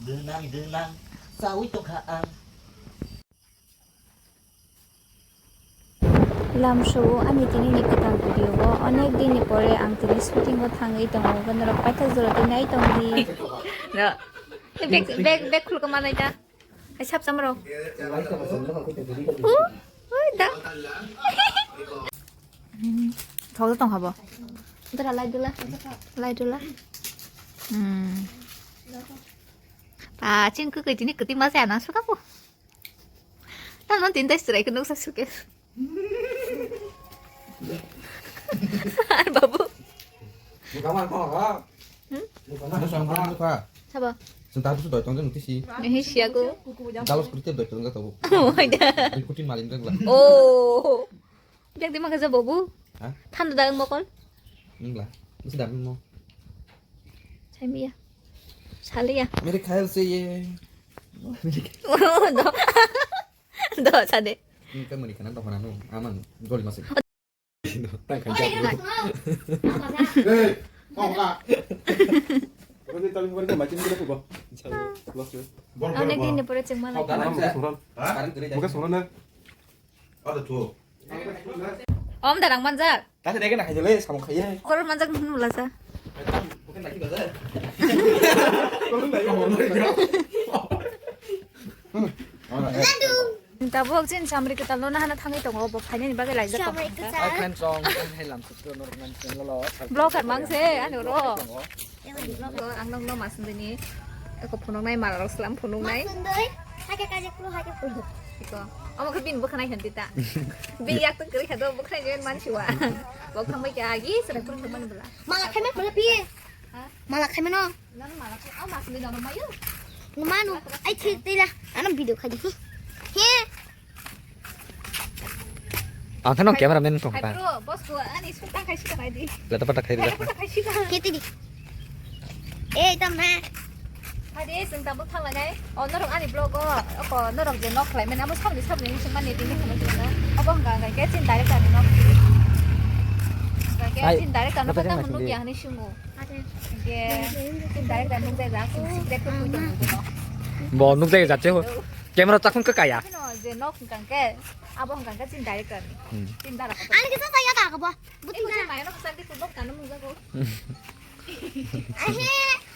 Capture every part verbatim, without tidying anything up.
Gwnang gwnang chawi tongkha ang. Lamsao ani tini ni kwtal video o onek din ni pore ang tini shooting o thangwi tongo, norok paithak jora twi nai tong di. No. Bag, bag, bag khulka manai ta. Ai sap chamro. U, ui da. Thok tong habo. Dara lai dula. Lai dula. Hmm. Ah, ching ku koi tini kuti masa na suka po. Tamo tin dai surai ku nuksa suke. Ar babu. Bukan mah kok. Hmm? Bukan mah kok. Sabo. Senta tu sudah tong tu si. Ini siaku. Dalos kritik doi tong tu. Oh, ada. Ikutin maling dong lah. Oh. Jak di maka jabo bu. Ha? Thanda da ang mokol. Ningla. Mesti dah mau. Saya mia. Salia. Mere khayal se ye. Oh, do. Do, sade. Ini kan mani kana tong hana no. Aman. Goli masuk. Tang kan jak. Hey, kau ka. Kau ni tali bukan macam kita tu bah. Insya Allah. Lost ya. Ane din ni pore chengma na. Muka sungran. Muka sungran na. Ada tu. Om darang manjak. Tadi dia kena kaya le sama kaya. Koron manjak nunu lasa. Tabuk jin samri kwtal no nahana thangwi tongo, bo phainani bagwi laijak. Samri kwtal. Ai khan chong, ang hai lam sutro norok nang chong lolo. Vlogger mang se, ano ro. Ang nokno masundini eko phunuknai, malarok slam phunuknai. Masundoi, hake kaje kulu, hake kulu. Iko, omo khe bini bwkhanai hwn tita. Bini yak tong kwrwi kha do, bwkhanai je mansi wa. Bok thangbai khe agi, sere kulu thangmani bwla. Mala khaima bwla piye. Ha? Mala khaima no. Nang mala khai, oh, masundoi nang mayo. Manu, ai thik tila, ano video khai di. He. Ang kheno camera man tong ta. Bro, boss ko ani sutang khai sita bai di. Lata pata khai da. Lata pata khai sita. Kiti di. Eh, tam na. Hadi sung tabuk thang lagai. Oh, norok ani vlog o. Oko norok je nok khlai mena mo sabni sabni sung mani tini khamo tini. Abo hanga hanga ke chin direct ani nok. Ke chin direct ano kata mo nuk ya hani sungu. Ke chin direct ani nuk ya sing sing direct ko kuno. Bo nuk ya jache ho. Camera chakung ke kaya. Kino je nok hingkang ke. Abo hingkang ke chin director ni. Hmm. Chin dara ko. Ani kisa saya ka ko bo. Buti na. Mai nok sak di ko bok kanu mung jago. Ahe,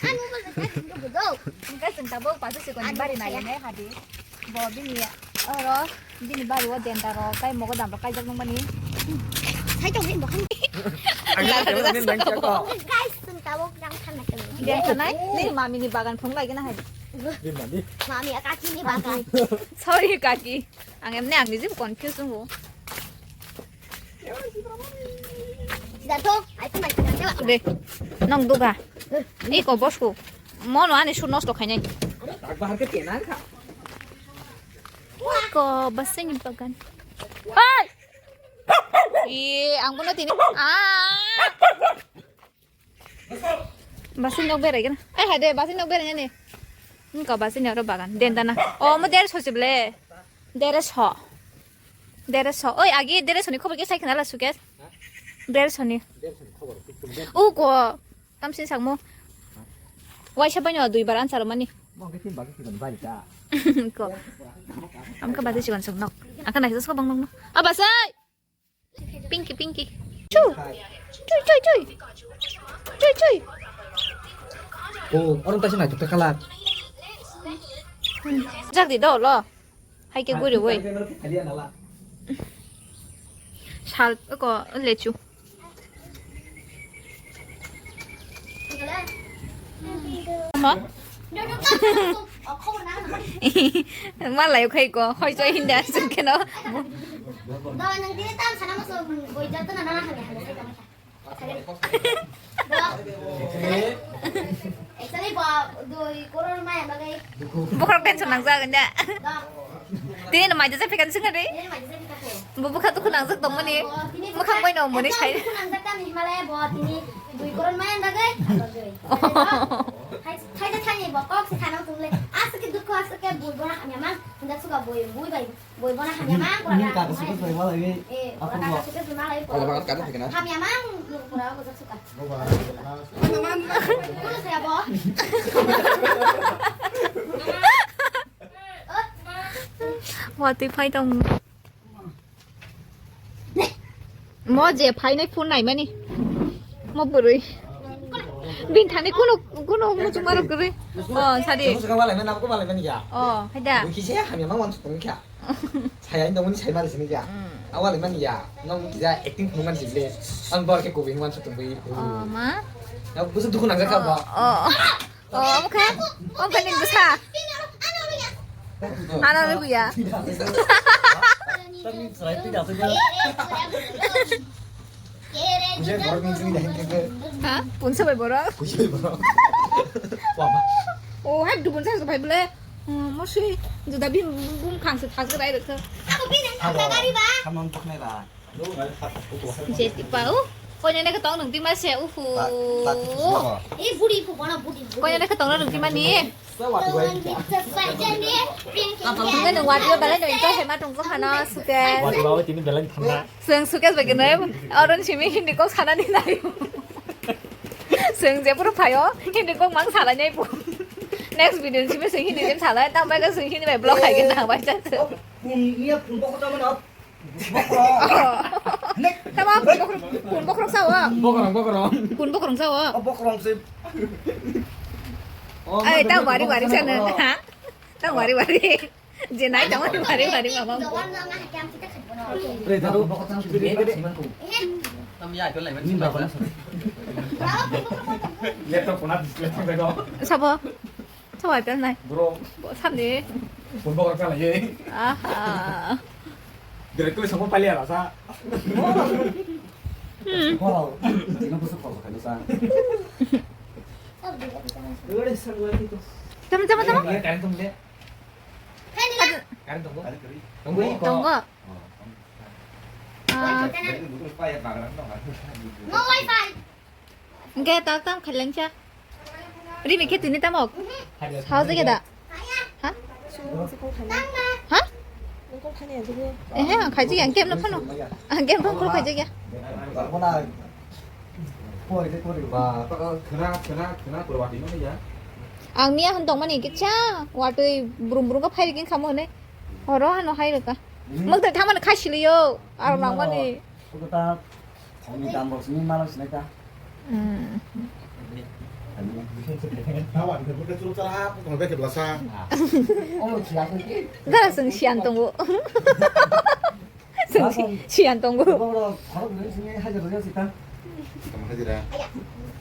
anu bo sak di ko do. Hingka sing tabo pasu si ko ni bari na ya ne hadi. Bo bini oro bini bari wo denta ro kai mogo dam ro kai jak nung mani. Sai tong ni bo. Ang ni tong ni nang chako. Guys, sing tabo yang thana ke. Denta nai? Ni mami ni bagan phung lai gina hai. Di mani. Mami akaki ni bagan. Sorry kaki. Ang emne ang niji confuse tongo. Sida thok, ai tuma sida thok. De, nong duga. Iko bosko. Mono ani sur nosto khainai. Dak bahar ke tena kha. Iko basini bagan. Hai. Ih, ang bono tini. Ah. Basi nok berai gana. Eh, hade, basi nok berai gana. Engka basi nok ro bagan. Denta na. Oh, mo derso se ble. Derso. Derso. Oi, agi derso ni khobor ke sai khna la suke. Derso ni. U ko. Tamsi sakmo. Waisa banyo dui bar answer mani. Ko. Amka basi sigon sok nok. Aka nai sok bang nok no. Abasai. Pinky, Pinky. Chu. Chui, chui, chui. Chui, chui. Oh, orang tasi na kita kalat. Jak di do lo. Hai ke guri woi. Sal ko lechu. Malai khai ko, hoi choi hinda sung keno. Actually, ba, dui koror maya bagwi. Bokhorok tension nangjak da. Tini no maija jephikan sing ri. Bo bwkha dukhu nangjak tongmani. Mwkhang bai no muni sai. Dukhu nangjak tani himale bo tini dui koror maya bagwi. Hai, hai, hai, bo kok se khana tungle. Asake dukhu, asake bui bona hamya mang. Hinda suka bui, bui bai. Bui bona hamya mang. Ini kata suka bai malai. Eh, kata suka bai malai. Kalau banget kata. Hamya mang, pura ko suka. Terus ya, Bo? Watwi phai tong. Mo je phainai phone naimani. Mo bwrwi. Bin thani kuno, kuno muchung maro kwrwi. Oh, sadi. Kamu suka walai mana, aku walai mana ya? Oh, haida. Buki saya kami mau masuk pun kya? Saya ini dong saya mana sini ya? Hmm. Awal mana ya? Nong kita acting pun mana sih? Ang bor ke kubing mana sih tuh? Oh, ma? Aku bisa dukun aja kak, Pak. Oh. Oh, omo khe? Omo khe nini bwsa? Ano rwgwi ya. Ha? Punsa bai borok? Oh, hai dubun sa bai bole. Hmm, mo sui juda bim bum khang se thas rai rwkha. Samang paknai ra. Jeti pau. Koine ne ketong nung tima se uhu. Koine ne ketong nung tima ni. Nge nung wadio belai nung to hema tong ko hano suke. Seng suke bagi noi. Oron simi hindi kok sana ni nai. Seng je puro phayo hindi kok mang salai nai po. Next video simi seng hindi jem salai tang bai ka seng hindi bai blog hai ke nang bai chan se. Tama, kun bokrok sao? Bokrong, bokrong. Kun bokrong sao? Oh, bokrong sih. Oh, ai, ma, tang wari wari sana. Ha? Tang wari wari. Je nai tang wari wari mama. Re, tahu. Tam ya, itu lain. Laptop kena display sampai kau. Sabo? Sabo apel nai. Bro. Bo samni. Kun bokrok kala ye. Aha. Direktly sama pali ala sa. Hmm. Wow. Ini busuk kau kan sa. Tama, tama, tama. Ini karen tuh le. Karen tuh. Tunggu. Tunggu. Ah. Dari dulu pa ya tangan dong. No wifi. Enggak, tak tam kalian cak. Ri mikir tini tamok. Hau jaga da. Ha? Ha? Eh, ha, khai jaga, game no phano. Ah, game phano khai jaga. Ang miya hwn tongmani kisa watwi brum brum khe phai rikhe kamo hwnwi. Horo hano hai rwkha. Mwktai thamani khai siliyo, aro nangmani. Kota thongni dam rok sini mala sinai ta. Hmm. Gara sung siyan tongo. Sung si-, siyan tongo. Hajira.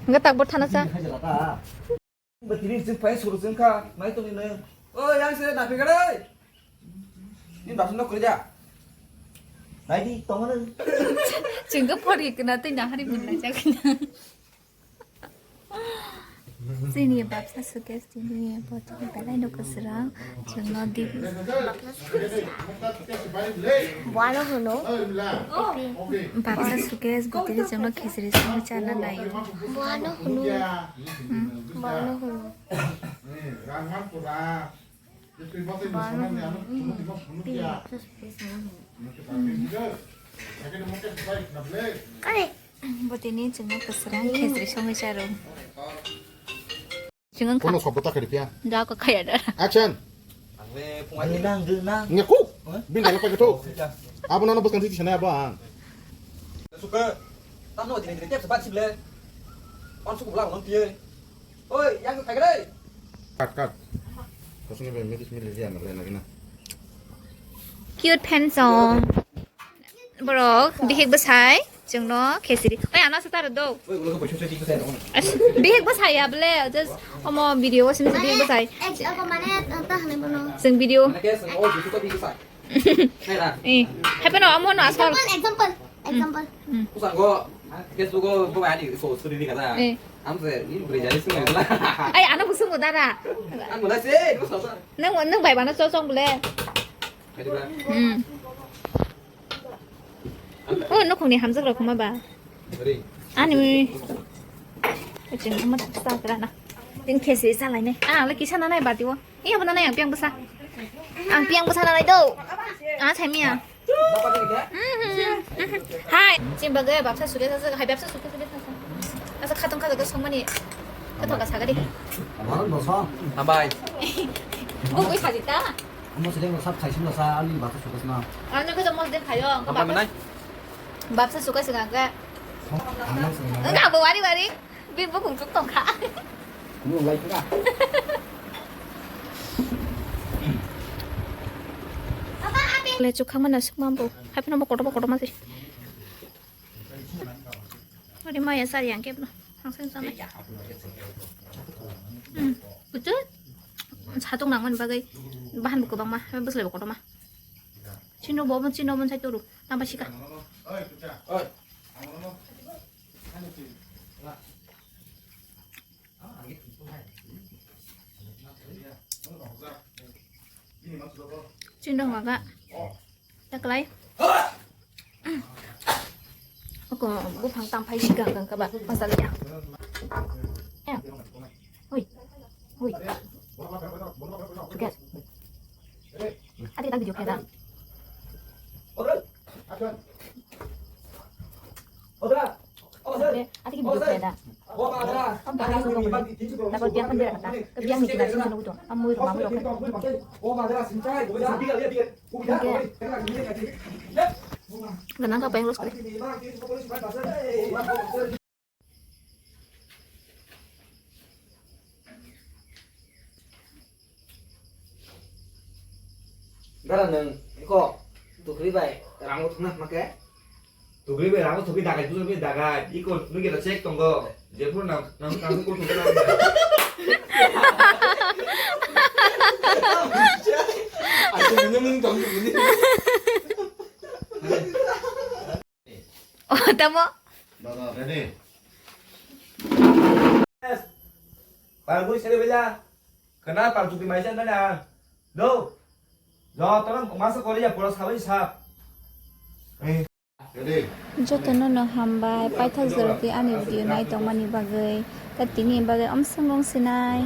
Enggak tak buat tanah sa. Hajira ta. Ba tini jeng pai suru jeng kha, nai tongni nang. O, yang se na pegare. Ni basu no kurja. Nai di tongo nang. Jeng ke pori kena tei nahari mun na jak. Sini babsa suke sini botol belai no kasra. Jeng no di. Buano hono. Babsa suke botol jeng no khesri sini chana lai. Buano hono. Hmm. Buano hono. Botini chwngno kwswrang khesri songwi charo. Chwng wngkha. Kono sabo ta khari pia. Da ko khaya da. Action. Nang, nang. Nge ku. Bin dalo pakai tu. Abo nono bwskang titi sana abo ang. Suka. Tamo dini dini tiap sebat sih ble. On suku belang non tiye. Oi, yang kagre. Cut, cut. Kosong ni bemedis mili dia na bena gina. Cute fan song. Borok, bihik bwsai, chwngno khesiri. Oi, ano se taro do. Oi, ulo ko poisa se dikhe sai. Bihik bwsai ya bole, just omo video o sini bihik bwsai. Ek, ek, mane, ta hane bono. Chwng video. Mane ke, o, dusu to bihik bwsai. Eh, happy no, amo no asal. Example, example, example. Hmm. Usango, Facebook o, bo ani so, so di kata. Eh. Amse, ni beri jadi sih nggak lah. Ai, ano busung mo dara. Ang mulai sih, itu so so. Nang, nang bai bana cocok bole. Kadi ba? Hmm. Oh, no kong ni hamjak rok ma ba. Ani. Kacang sama tak sa kena na. Tin khesi sa lai ne. Ah, lagi sana nai bati wo. Iya, benar nai yang piang bwsa. Ang piang bwsa nai do. Ah, saya mia. Mhm, mhm. Hai, chini bagwi babsa suria sa, hai babsa suria sa. Asa khatong khatong songmani. Khatong ka sagadi. Hambai. Bo koi sajita. Omo sile sab khai sino sa ani bata suka sino. Ano khe mo sile khayo, ang Apa baba. Menai? Babsa suka sino ang khe. Ang sino. Ang bo wari wari. Bi bo kung tuk tong kha. Mo lai kha. Le chuk khang mana suk ma bo. Hai phano bo kotor bo kotor ma se. Ori maya sari ang kebno. Ang sen sama. Hmm. Betul. Satung nang man bagai. Bahan buku bang ma. Bus le buku ma. Chino bo, chino bo sai turu. Tambah sika. Chindong waga. Taklai. Ako buphang tangphai sigang kang kaba masal ya. Ya. Hui. Hui. Suket. Ati tak video keda. Oke, ati ki video kaya da. Am pakai solo solo. Dapat biang kan biar kata. Kebiang ni kita sini solo tu. Am mui rumah mui oke. Oke. Ganang ka payung los kali. Dara nwng iko tukri bai rango thungna hwnma khe? Tukri bai rango thugwi dagai, bujor bai dagai. Iko nugwi da check tongo. Jephuru nang, nang, nang ko thugwi nang. Aji muni mung tong muni. Oh, tamo. Ready. Parguri sere bela. Kena parchuti maisa mana? No. No, tolong masa kori ya, pura sabai sap. Eh. Ready. Jotono no hambai, paithak joroti ani video nai tongmani bagwi. Ta tini bagwi omsong rong sinai.